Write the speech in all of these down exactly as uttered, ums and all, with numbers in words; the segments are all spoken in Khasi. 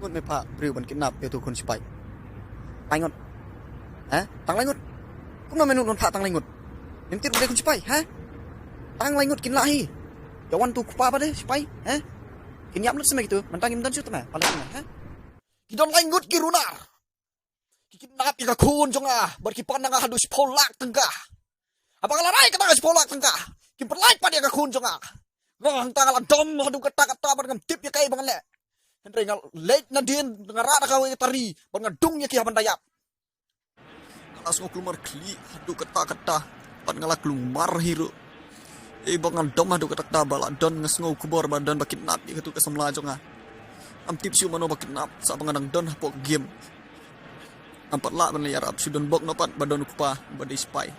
Me phah briew ban kidnap ïa utu u khun sipai. Lai ngut. Ha? Tang lai ngut. Kumno me nud ban phah tang lai ngut? Ngim tip u dei khun sipai, ha? Tang lai ngut kin lah hi. Ïa wan utu u kpa pat de sipai, ha? Kin ïap lut seh me kitu. Mynta ngim don shuh te me. Palat me, ha? Ki don lai ngut ki runar. Ki kidnap ïa ka khun jong nga bad ki pan na nga haduh shiphew lak tyngka. Haba nga la rai kata ka shiphew lak tyngka, kim pyllait pat ïa ka khun jong nga. Nga hangta nga la dom haduh katta katta bad ngam tip ïa kaei ba ngan leh. Hynrei nga leit nadien, nga rah da kawei ka tari bad nga dung ïa ki ha ban da ïap. Nga la sngew kulmar khlieh haduh katta katta bad nga la kulmar hi ruh. Ei, ba ngan dom haduh katta katta ba la don, nga sngew khubor ba don ba kidnap ïa katu ka samla jong nga. Ngam tip shuh mano ba kidnap, sa ba nga dang don hapoh ka game. Ngam pat lah ban leh ïarap, shu don bok noh pat ba don u kpa ba dei sipai.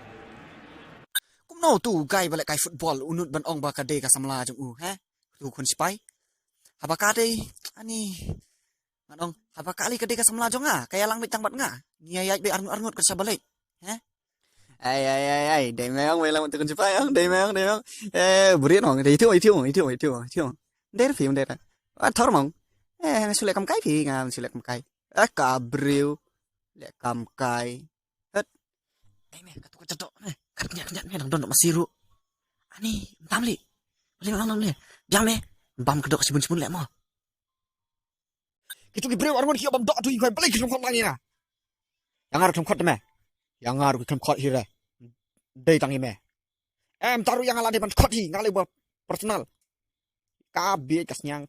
Kumno utu u guy ba lehkai football u nud ban ong ba ka dei ka samla jong u, ha? Utu u khun sipai. Haba ka dei, ani, ngan ong, haba kali ka dei ka samla jong nga, ka ïalang beit tang bad nga. Ngi ïaid beit arngut arngut ka sha ba leit. He? Ai, ai, ai, ai, dei me ong, me ïalang beit tang ka sha ba leit, dei me ong, dei me ong. Eh, buri ong, dei itu, itu, itu, itu, itu. Dei phi, dei. Ah, thor mong. Eh, me shu leh kam kai phi, nga me shu leh kam kai. Eh, ka briew. Leh kam kai. Het. Ai me, katu ka jadok me. Kat kñiat kñiat me, dang don masi ruh. Ani, tam li. Bali lang lang li. Biang me. Bam ka dok sibun sibun leh mo. Kitu ki briew arngut ki ïoh bam dok tu, i khoi balei ki khlem khot lang ïa nga. Ïa nga ruh khlem khot me. Ïa nga ruh ki khlem khot hi re. Dei tang i me. Em, taru ïa nga la dei ban khot hi, nga lei ba personal. Ka bieit ka sniang